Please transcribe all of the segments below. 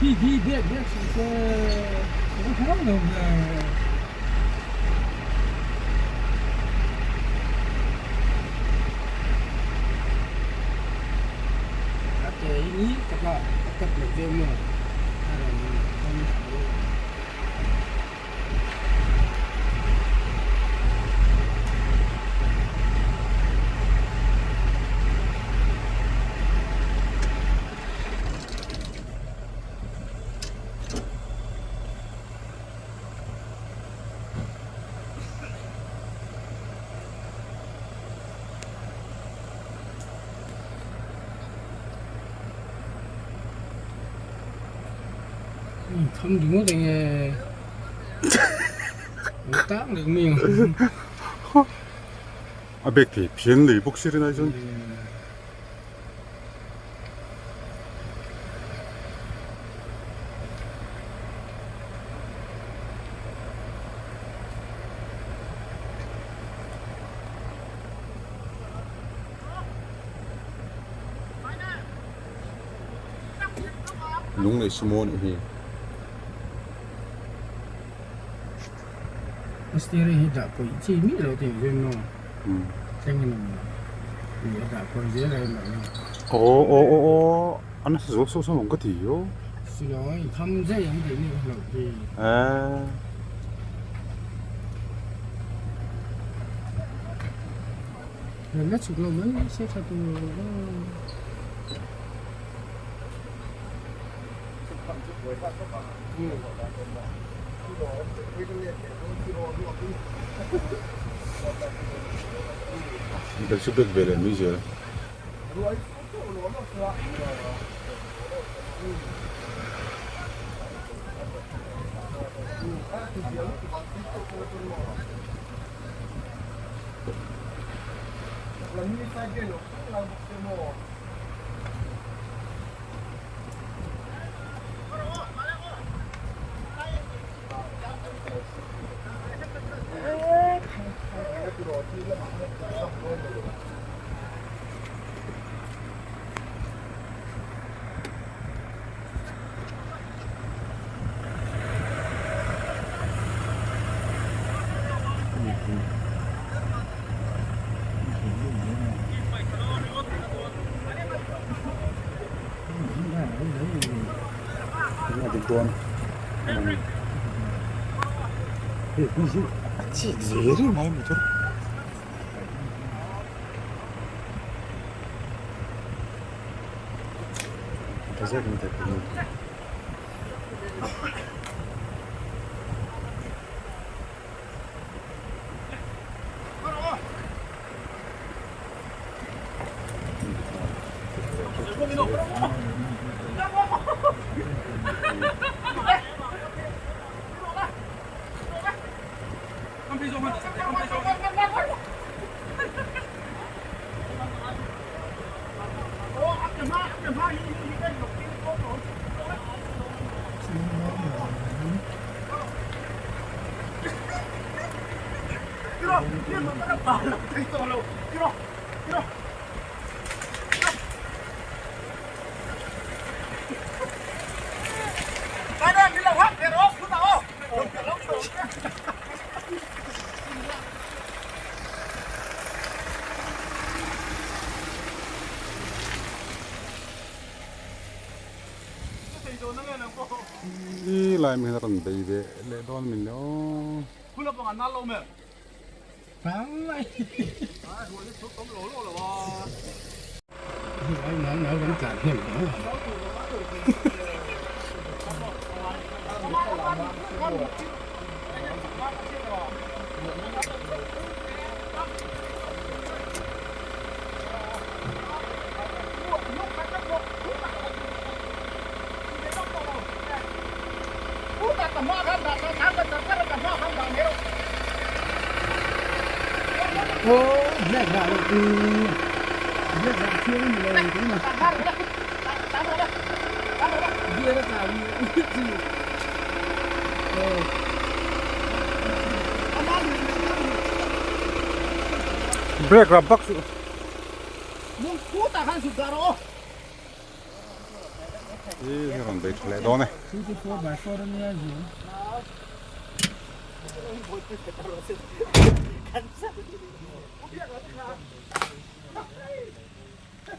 Khi khi biak biak suh se ka va hlau lo ve. A ke hi taka a cut loh deuh maw a rawn kawng chho. Thâm ringawt eng nge tang leh mai ang. A bag thei phian lei bawk si rinai chuan. Lung leh sumo a nih hi. A steering hi dah pawih chi miah lo tih hian maw thleng a ni ih a dah pawih zel a emaw ni. Aw aw aw aw a nasa zual sawh sawh ang ka ti aw. Silawng i tham zai ang tih ni ka hlauh hi. Eee. La chhuk lo mai se tha tur Kan su bek ve leh mai zel. A dik dawn hei hi a chik ve reng mai motor. I lai mai hian a rawn bei ve leh dawn a ni le aw. Brake rap vak suh. Hi rawn bei tha leh dawn e.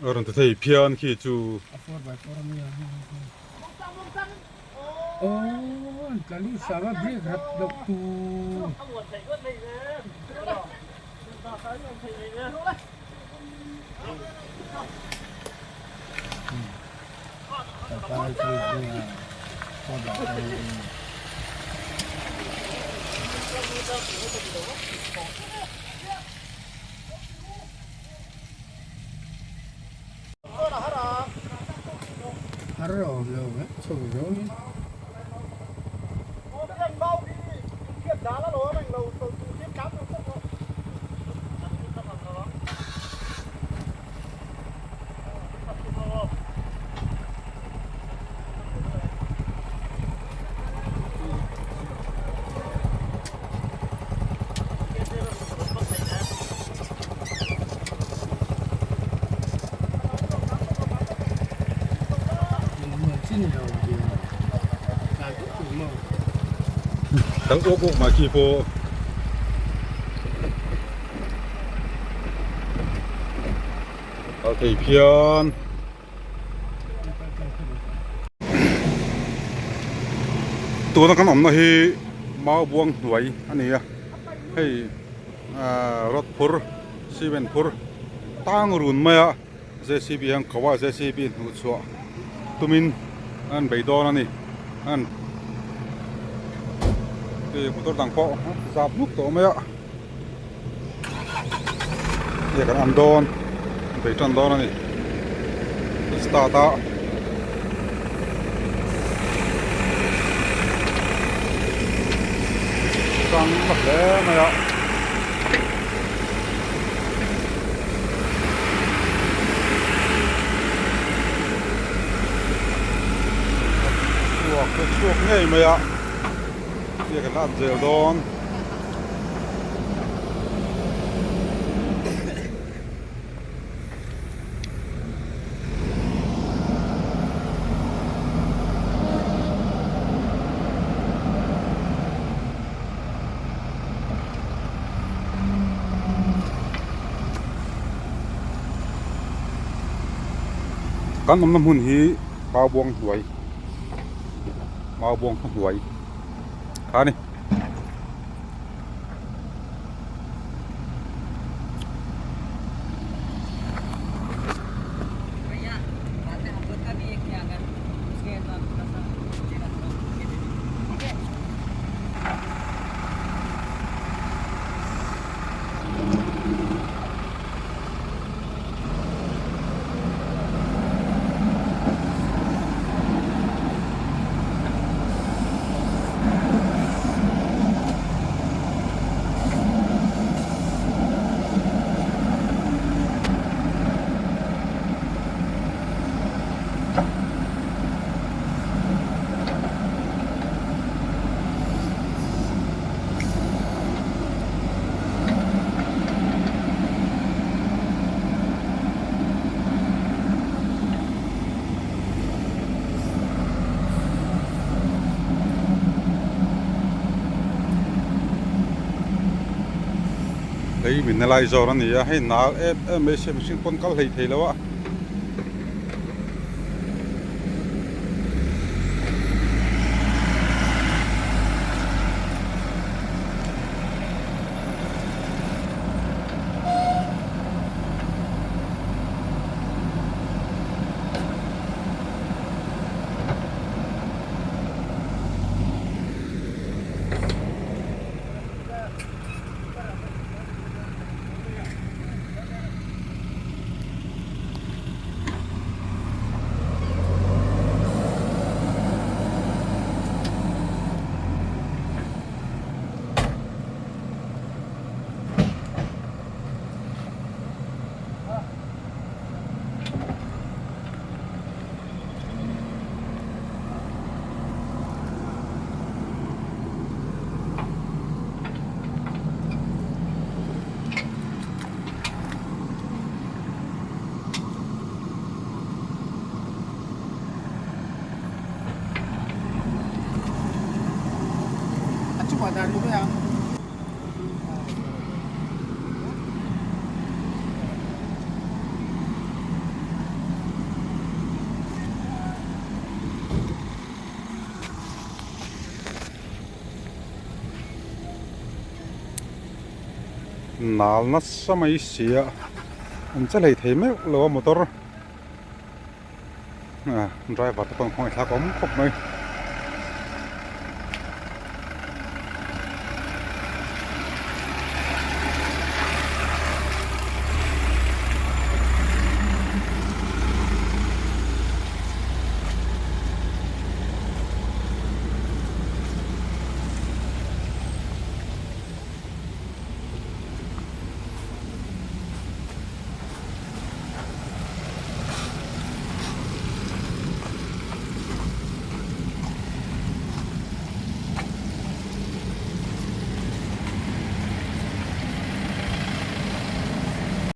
A rawn ti thei phian khi chu. Dang uk uk mai khi pawh kal thei phian. Tuna kan awmna hi mau buang hnuai a ni a hei ahh rod phur cement phur tang run mai a jcb hian ko a jcb hnuh chhuah tumin an bei dawn a ni an hei motor dang pawh zap nuk tawh mai a hei kan an dawn bei tan dawn a ni start a. Chang na hle mai a. Chhuak te chhuak ngei mai a hei kan la zel dawn. Kan awmna hmun hi Maubuang hnuai Maubuang khaw hnuai kha a ni. Hei min na lai zawr a ni a hei nal em em mai sia mihring pawn kal hlei thei lo a. Nal nasa mai si a an che hlei thei meuh lo a motor ah driver te pawh an khawngaih thlak awm khawp mai.